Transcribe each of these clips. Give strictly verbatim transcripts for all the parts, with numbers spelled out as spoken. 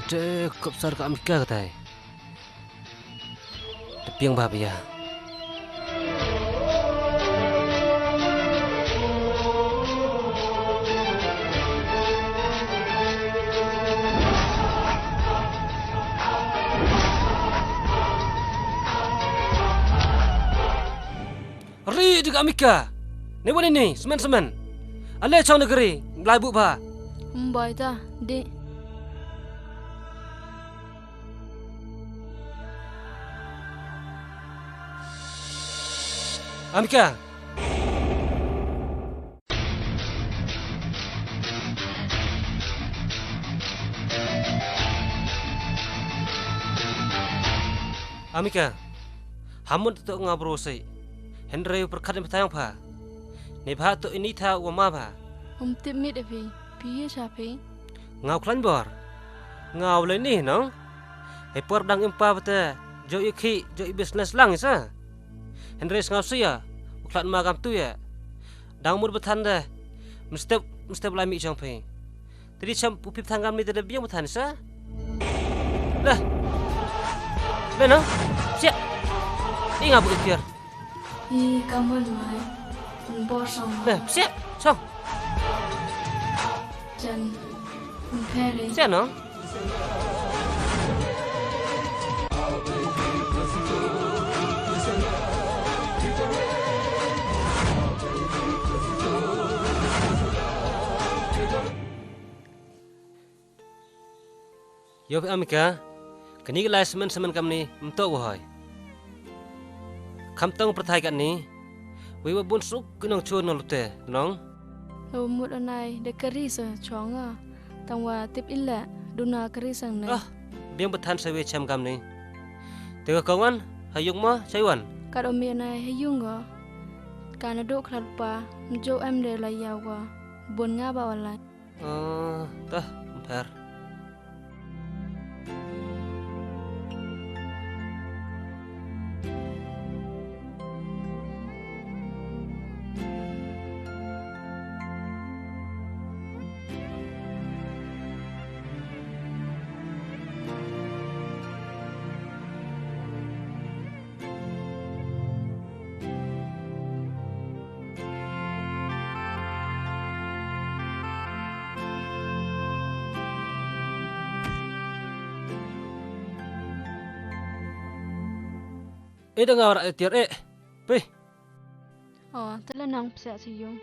Te kop sar ka Amika katai. Te piang ba bia. Ri di ka Amika. Ni wani ni, semen semen. Ale chong negeri, belai bu ba. Mbai ta, di. Amika. Amika. Hamut to nga bro sei. Hynrei u pyrkhat ni btang pha. Ni bha to ini tha wa ma bha. Um tip mit api. Pi ye cha pi. Nga u khlaiñ bor. Nga u lai ni nong. Hei por dang im pa bata. Jo i khi, jo i business lang isa. Hynrei sngaw sia. U khlaiñ ma gam tu ya. Dang mut batan da. Mstep, mstep lai mi chong pi. Tadi cham u pip thang gam ni tadi biang batan sa. Lah. Lah no. Siap. Inga bu ikhtiar. I kamal mai. Bor song. Lah, siap. Song. Jan. Pere. Siap no. Yow phi Amika, kani ka lai semen semen kamni, mto wa hoi. Kham tong pyrthai katni, wei wa bun suk ki nongchun nong lute, nong? Yow mut anai, de kari sa chong a, tang wa tip ila, duna kari sang ne. Ah, biang batan sa wei chem kamni. Te ka kong wan, ha yung mo, chai wan? Kat omi anai, ha yung go. Ka na duk khlad pa, mjo em de la yaw go. Bun nga ba wa lai. Ơ, tah, mpher. Eh, da nga wara tiar, eh. Pih. Oh, te la nang psiah sha yung.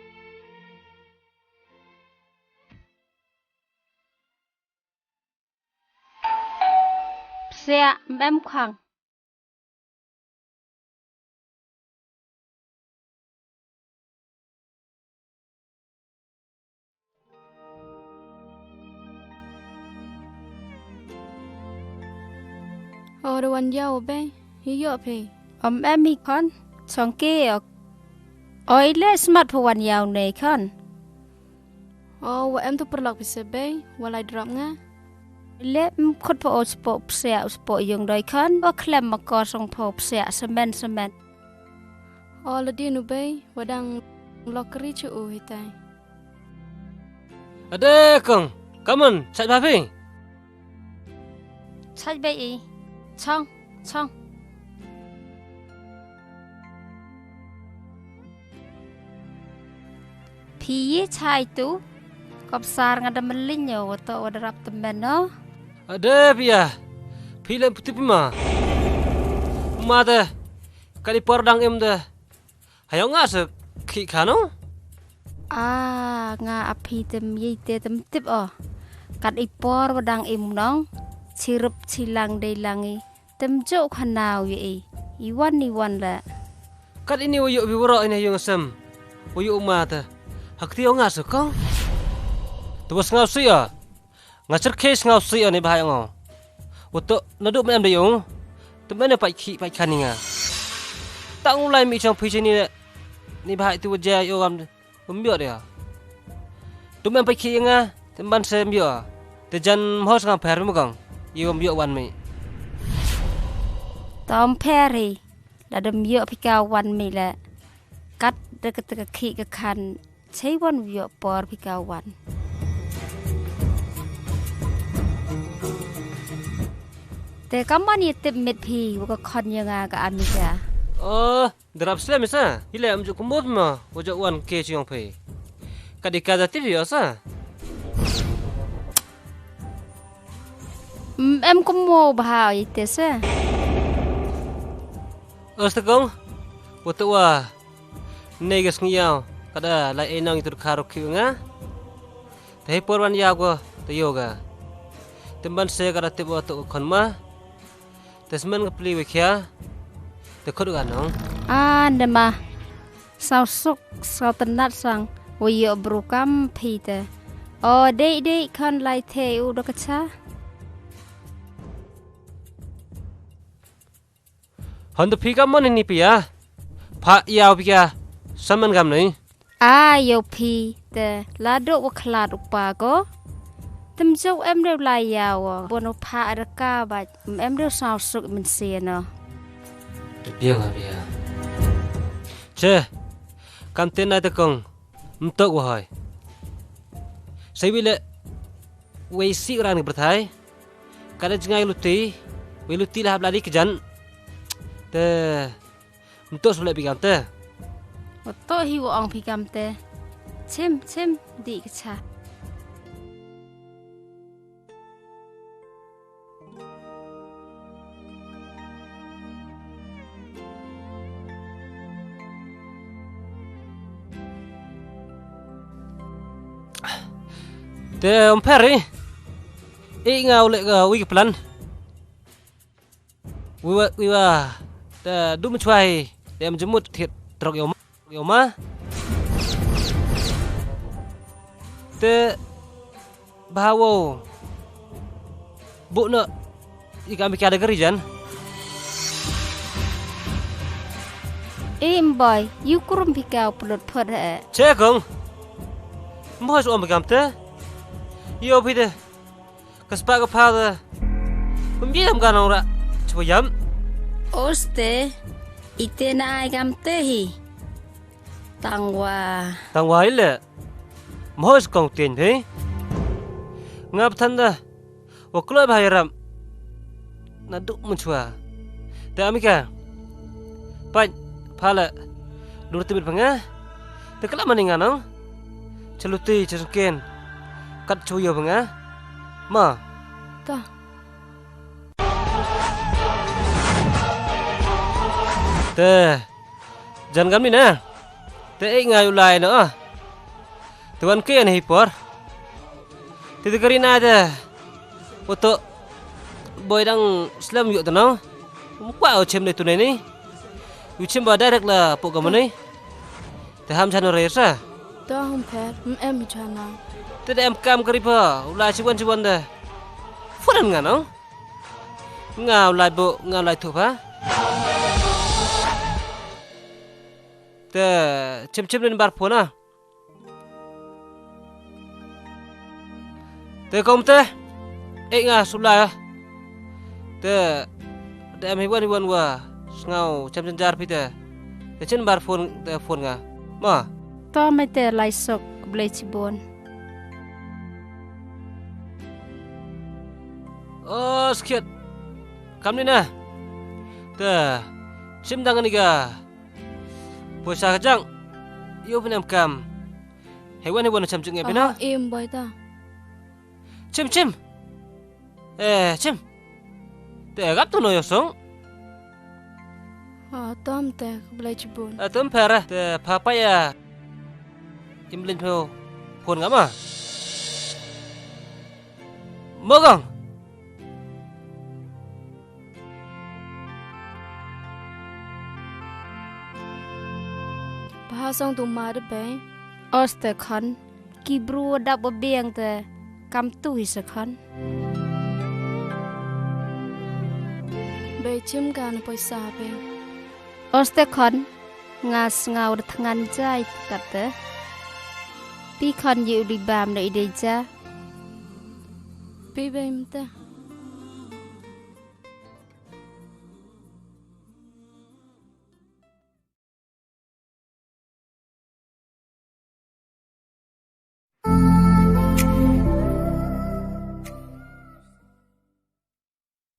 Psiah, em khang. O, da wan ïaw bei, hi ïoh phi. Om em hi khon, song ke ok. Oi le smat pha wan ïaw ne khon. O, wa em tu pyrlok phi se bei, wa lai drop nga. Le em khut pha o spo psiah, spo yung doi khon, wa khlem ma ko song pha psiah semen semen. O, la di nu bei, wa dang lok ri chu u hitai. Ade kong, come on, chai ba phi. Chait bei i. Chong, chong. Phi i chai tu. Kop sar nga da melin yo, wa to wa da rap temen no. Ade phi ya. Phi lem puti phi ma. Ma de. Kali por dang em de. Hayo nga se khi kha no? A, nga a phi tem ye te tem tip o. Kat i por wa dang im nong. Chirup chilang dei lang i. Tem jo khanaw ye i. I wan i wan le. Kat ini wa yo bi woro ini yung sem. Wa yo ma te. Hak ti o nga se kong. Tu was ngau si o. Nga cherkhe sngaw si ani bahai ngo. Uto nadu me em de yung. Tu me ne pai khi pai khani nga. Tang ulai mi chong phi chini ne. Ni bahai tu wajai yo gam. Um biot ya. Tu me pai khi nga. Tem ban se biot. Te jan mhos nga pher mi kong. Yo biot wan mi. Tom pher hi. Da dem biot phi ka wan mi le. Kat de ka te ka khi ka khan. Chei wan wioh por phi ka wan. Te kamon ïa tip miet phi wa ka khon ïa nga ka Amika? Oh, drap slem sa. Ile am ju kumut ma wa ju wan ke chiong phi. Ka di ka da tip ïa sa. Mm, em kumut bha ïa te sa. Os te kong. Wa te wa. Nei ga sngi ïaw. Ka da lai ei nong itu ka ruk ki nga. Te hei por wan ïa ko te yoga. Te ban se ka da tip wa to khon ma. Te smen ka pli wa khia. Te khot ga nong. Ah, ne ma. Saw suk, saw tenat sang. Wa yo bru kam phi te. O dei dei khon lai the u do ka cha. Hon to phi kamon ni pia. Pha ïaw pia. Saman gam ni. A ïaw phi te la do wa khlat u pa ko. Tem jo em rew la ïaw. Bon u pha raka ba em rew saw suk min se no. Te pia nga pia. Che. Kam te na te kong. Mtok wa hoi. Sai wi le. Wei si ran ki berthai. Kada jngai luti, wei luti lah bladi kejan. Te, mtok sebelah pigam te. Oto hi wa ong pigam te. Chim, chim, di kecha. Te om peri. I nga u leh ka wi ka plan. Wi wa, wi wa. Te dum chwai. Te em jemut thiet trok yoma. Yoma. Te bahawo. Bu no. I kam pika da gari jan. Em boy, yu kurum pika u pelot phot he. Che kong. Mboy su om pika te. Yo pide. Ka spah ka pha te. Kum ji dam ka nong ra. Chuba yam. Oste. Ite na ai kam te hi. Tangwa. Tangwa ile. Mhos kong tien phi. Ngap than da. Wa kloi bha yaram. Na duk mun chua. Te amika. Pait. Phala. Lur timit panga. Te kala mani nga nong. Chaluti chasken. Kat chuyo panga. Ma. Ta. Te. Jan kam ni na. Te ei nga u lai no. Te wan ke ni por. Te te kari na te. Oto. Boy dang slem yu te no. Mkwa o chem de tu ni. U chem ba direct la po ka mani. Te ham chano re sa. To hum pher, m em chana. Te de em kam kari pa. U lai chiwan chiwan de. Furan nga no. Nga u lai bo, nga u lai thup ha. Te chim chim nin bar phone ah. Te kom te. Eh nga sula ya. Te te em hiwan hiwan wa. Sngau chim chim jar phi te. Te chin bar phone te phone nga. Ma. To me te lai sok blei chibon. Oh, skit. Kam ni na. Te. Chim dang ni ga. Poisa ka jang. Yu pynam kam. Hewan hewan cham ching pina. Im boy ta. Chim chim. Eh, chim. Te gap tu no yosong. Ah, tom te blai chibun. Ah, tom pera te papa ya. Im lin pho. Phone ngama. Mogang. Bha song tu ma de beng. Os te khon, ki bru dap ba beng te kam tu hi se khon. Bei chim ka na poisa beng. Os te khon, nga sngaw de thngan jai kat te. Pi khon ye u di bam de i de ja. Pi bem te.